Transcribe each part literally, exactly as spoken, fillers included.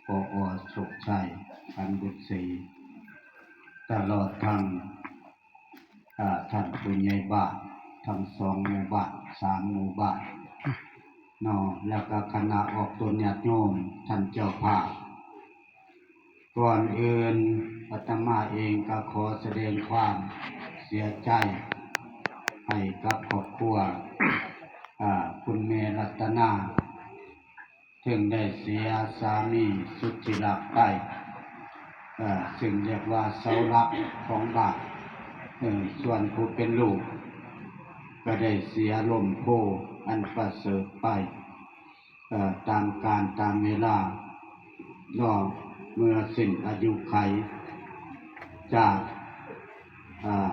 ปอ.โชคชัย อันบุตรศรี ตลอดทั้ง อ่า ท่านผู้ใหญ่บ้าน ทั้งสองหมู่บ้าน สามหมู่บ้าน เนาะ แล้วก็คณะออกตนญาติโยม ท่านเจ้าภาพ ก่อนอื่นอาตมาเองก็ขอแสดงความเสียใจให้กับครอบครัว อ่า คุณแม่รัตนา ซึ่งได้เสียสามีสุดที่รักไป เอ่อ ซึ่งเรียกว่าเสาหลักของบ้าน เอ่อ ส่วนผู้เป็นลูก ก็ได้เสียล้มโพธิ์อันประเสริฐไป เอ่อ ตามกาลตามเวลา เนาะ เมื่อสิ้นอายุไข จาก อ่า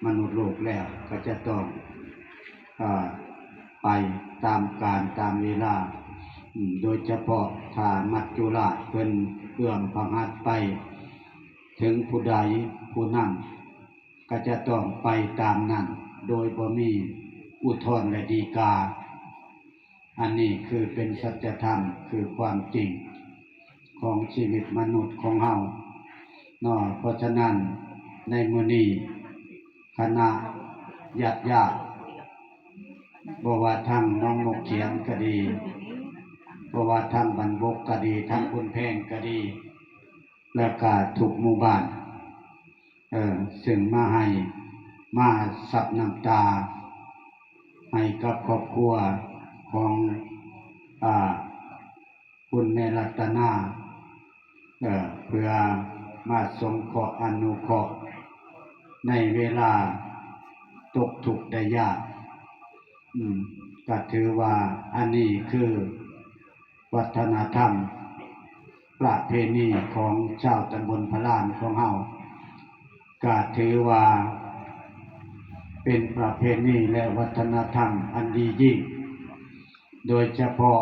มนุษย์โลกแล้วก็จะต้อง อ่า ไปตามกาลตามเวลา อืม โดยเฉพาะถ้ามัจจุราชเพิ่นเอื้อมพระหัตถ์ไปถึงผู้ใดผู้นั้น ก็จะต้องไปตามนั้น โดยบ่มีอุทธรณ์และฎีกา อันนี้คือเป็นสัจธรรม คือความจริงของชีวิตมนุษย์ของเฮาเนาะ เพราะฉะนั้นในมื้อนี้คณะญาติญาติ บ่ว่าทางหนองนกเขียนก็ดี บ่ว่าทางบ้านบกก็ดี ทางคุณแพงก็ดี และก็ทุกหมู่บ้าน เอ่อ ซึ่งมาให้ มาซับน้ำตา ให้กับครอบครัวของ อ่า คุณแม่รัตนา เอ่อ เพื่อมาสงเคราะห์อนุเคราะห์ ในเวลาตกทุกข์ได้ยาก อืม ก็ถือว่าอันนี้คือวัฒนธรรม ประเพณีของชาวตำบลพะลานของเฮา ก็ถือว่าเป็นประเพณีและวัฒนธรรมอันดียิ่ง โดยเฉพาะ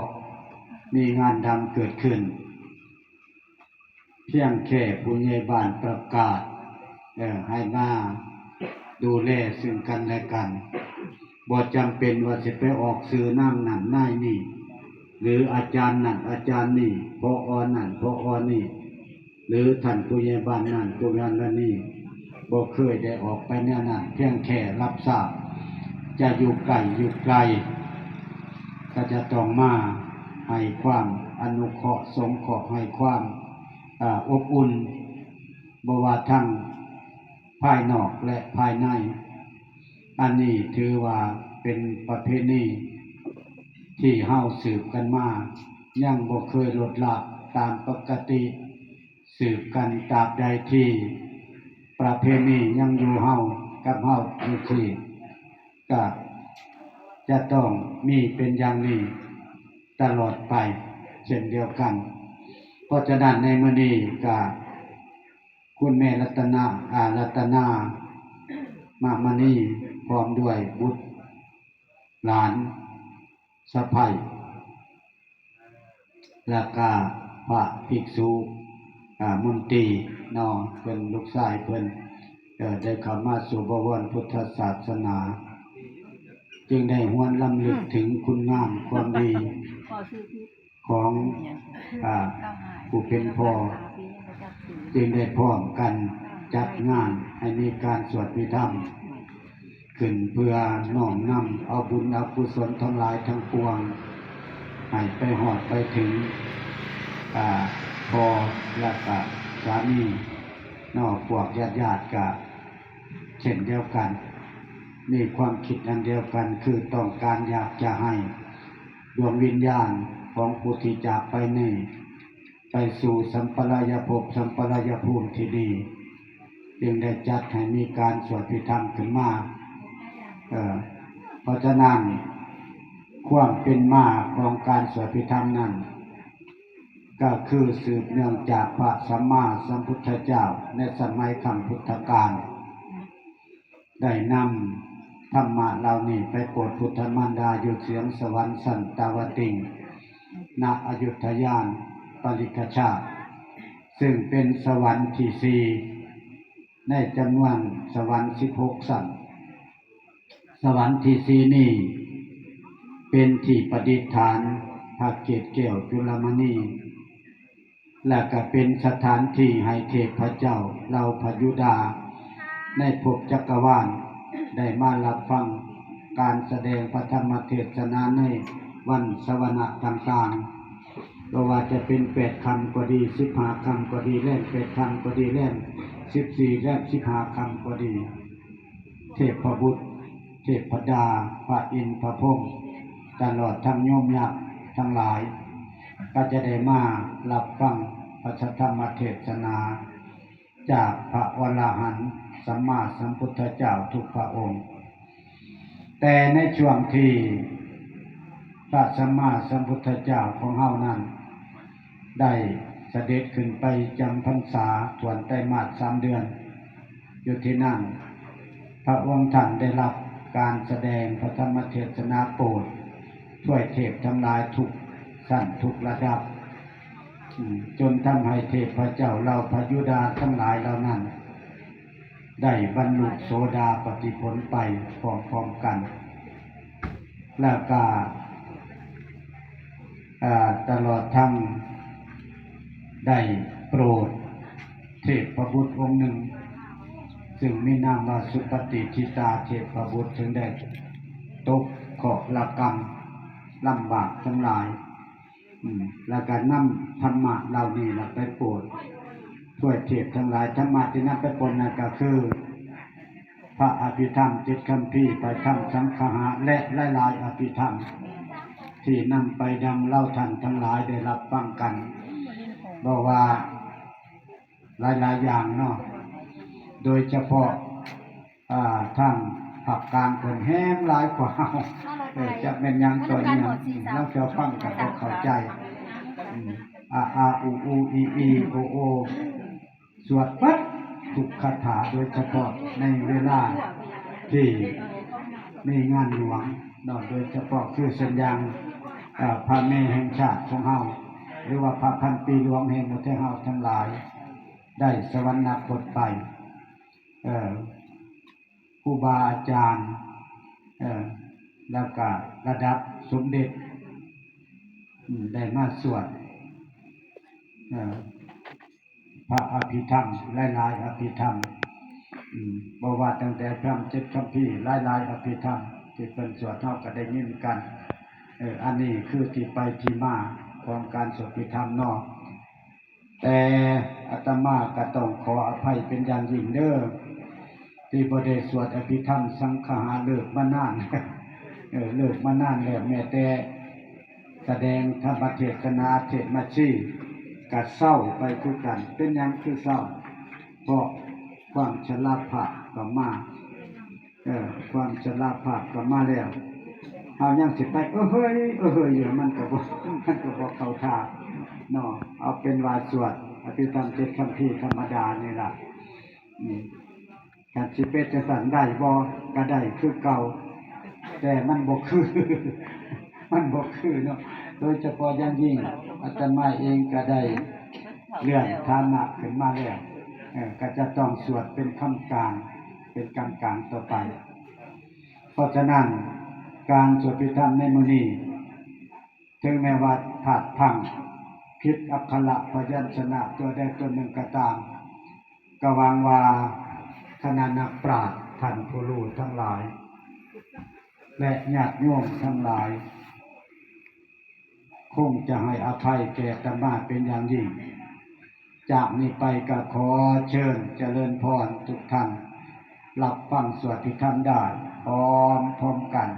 มีงานดำเกิดขึ้น เพียงแค่ผู้ใหญ่บ้านประกาศ เอ่อ ให้มาดูแลซึ่งกันและกัน บ่จำเป็นว่าสิไปออกชื่อนางนั่นนายนี่ หรืออาจารย์นั่นอาจารย์นี่ ผอ.นั่น ผอ.นี่ หรือท่านผู้ใหญ่บ้านนั่นผู้ใหญ่บ้านนี่ บ่เคยได้ออกไปแนวนั้น เพียงแค่รับทราบ จะอยู่ใกล้อยู่ไกล ก็จะต้องมาให้ความอนุเคราะห์สงเคราะห์ ให้ความ อ่า อบอุ่น บ่ว่าทั้งภายนอกและภายใน อันนี้ถือว่าเป็นประเพณีที่เฮาสืบกันมา ยังบ่เคยลดละตามปกติ สืบกันตราบใดที่ประเพณียังอยู่เฮากับเฮาอยู่ที่ ก็จะต้องมีเป็นอย่างนี้ตลอดไปเช่นเดียวกัน เพราะฉะนั้นในมื้อนี้ก็คุณแม่รัตนา อา รัตนา มามณี พร้อมด้วยบุตรหลานสะใภ้ แล้วก็พระภิกษุ อ่า มนตรีเนาะ เพิ่นลูกชายเพิ่น เอ่อ ได้เข้ามาสู่บวรพุทธศาสนา จึงได้หวนรำลึกถึงคุณงามความดี ขอซื้อพิษ ของ อ่า ผู้เป็นพ่อ จึงได้พร้อมกันจัดงานให้มีการสวดพิธรรม ขึ้นเพื่อน้อมนำเอาบุญเอากุศลทั้งหลายทั้งปวง ให้ไปฮอดไปถึง อ่า พ่อและก็สามีเนาะ พวกญาติๆ ก็เช่นเดียวกัน มีความคิดอันเดียวกัน คือต้องการอยากจะให้ดวงวิญญาณของผู้ที่จากไปนี้ ไปสู่สัมปรายภพ สัมปรายภูมิที่ดี จึงได้จัดให้มีการสวดพิธรรมขึ้นมา เอ่อ เพราะฉะนั้น ความเป็นมาของการสวดพิธรรมนั้น ก็คือสืบเนื่องจากพระสัมมาสัมพุทธเจ้าในสมัยครั้งพุทธกาล ได้นำธรรมะเหล่านี้ไปโปรดพุทธมารดาอยู่เสียงสวรรค์สันตาวติง ณ อยุธยาปริคชาติ ซึ่งเป็นสวรรค์ที่สี่ในจำนวนสวรรค์สิบหกชั้น สวรรค์ที่สี่นี้เป็นที่ประดิษฐานพระเกศแก้วจุลมณี และก็เป็นสถานที่ให้เทพเจ้าเหล่าพระยุดาในภพจักรวาลได้มารับฟังการแสดงพระธรรมเทศนาในวันสวนะต่างๆ บ่ว่าจะเป็นแปดค่ำก็ดี สิบห้าค่ำก็ดี แรมแปดค่ำก็ดี แรมสิบสี่ แรมสิบห้าค่ำก็ดี เทพบุตร เทพดา พระอินทร์ พระพรหม ตลอดทั้งโยมยักษ์ทั้งหลาย ก็จะได้มารับฟังพระธรรมเทศนา จากพระอรหันต์สัมมาสัมพุทธเจ้าทุกพระองค์ แต่ในช่วงที่พระสัมมาสัมพุทธเจ้าของเฮานั้น ได้เสด็จขึ้นไปจำพรรษาถ้วนไตรมาสสามเดือน อยู่ที่นั่น พระองค์ท่านได้รับการแสดงพระธรรมเทศนาโปรดทวยเทพทั้งหลายทุกชั้นทุกระดับ อืม จนทำให้เทพเจ้าเหล่าพระยุดาทั้งหลายเหล่านั้น ได้บรรลุโสดาปัตติผลไปพร้อมๆกัน แล้วก็ เอ่อ ตลอดทั้งได้โปรดเทพบุตรองค์หนึ่ง ซึ่งมีนามว่าสุปฏิทิตาเทพบุตร ซึ่งได้ตกเคราะห์กรรมลำบากทั้งหลาย อืม แล้วก็นำธรรมะเหล่านี้ล่ะไปโปรดทวยเทพทั้งหลาย ธรรมะที่นำไปโปรดนั้นก็คือ พระอภิธรรมเจ็ดคัมภีร์ พระธรรมสังคหะ และหลายๆอภิธรรม ที่นำไปดังเล่าท่านทั้งหลายได้รับฟังกัน บอกว่าหลายๆอย่างเนาะ โดยเฉพาะ อ่า ทางภาคกลางเพิ่นแฮงหลายกว่าเฮา เออ จักแม่นหยังตัวหยัง ลางเทื่อฟังก็บ่เข้าใจ อืม อา อา อู อู อี อี โอ โอ สวดเบิดทุกคาถา โดยเฉพาะในเวลาที่มีงานหลวงเนาะ โดยเฉพาะคือเช่นอย่าง เอ่อ พระแม่แห่งชาติของเฮา หรือว่าพระพันปีหลวงแห่งประเทศเฮาทั้งหลาย ได้สวรรคตไป เอ่อ ครูบาอาจารย์ เอ่อ แล้วก็ระดับสมเด็จ อืม ได้มาสวด เอ่อ พระอภิธรรม หลายๆอภิธรรม อืม บ่ว่าตั้งแต่พระธรรมเจ็ดคัมภีร์ หลายๆอภิธรรม ที่เพิ่นสวด เฮาก็ได้ยินกัน เออ อันนี้คือที่ไปที่มาของการสวดอภิธรรมเนาะ แต่อาตมาก็ต้องขออภัยเป็นอย่างยิ่งเด้อ ที่บ่ได้สวดอภิธรรมสังคหาฤกษ์มานาน เออ ฤกษ์มานานแล้ว แม้แต่แสดงธรรมเทศนาเทศน์มัชชีก็เซาไปคือกัน เป็นหยังคือเซา เพราะความชราภาพก็มา เออ ความชราภาพก็มาแล้ว เฮายังสิไป เออเฮ้ย เออเฮ้ยอยู่ มันก็บ่ มันก็บ่เข้าท่าเนาะ เอาเป็นว่าสวดอภิธรรมเจ็ดคัมภีร์ธรรมดานี่ล่ะ อืม คันสิเป็นจังซั่นได้บ่ ก็ได้คือเก่า แต่มันบ่คือ มันบ่คือเนาะ โดยเฉพาะอย่างยิ่งอาตมาเองก็ได้เลื่อนฐานะขึ้นมาแล้ว เออ ก็จะต้องสวดเป็นคำกลาง เป็นกลางๆต่อไป เพราะฉะนั้นการสวดอภิธรรมในมื้อนี้ ถึงแม้ว่าพลาดพลั้ง ผิดอักขระพยัญชนะตัวใดตัวหนึ่งก็ตาม ก็หวังว่าคณะนักปราชญ์ท่านผู้รู้ทั้งหลาย และญาติโยมทั้งหลาย คงจะให้อภัยแก่อาตมาเป็นอย่างยิ่ง จากนี้ไปก็ขอเชิญเจริญพรทุกท่าน รับฟังสวดอภิธรรมได้พร้อมๆกัน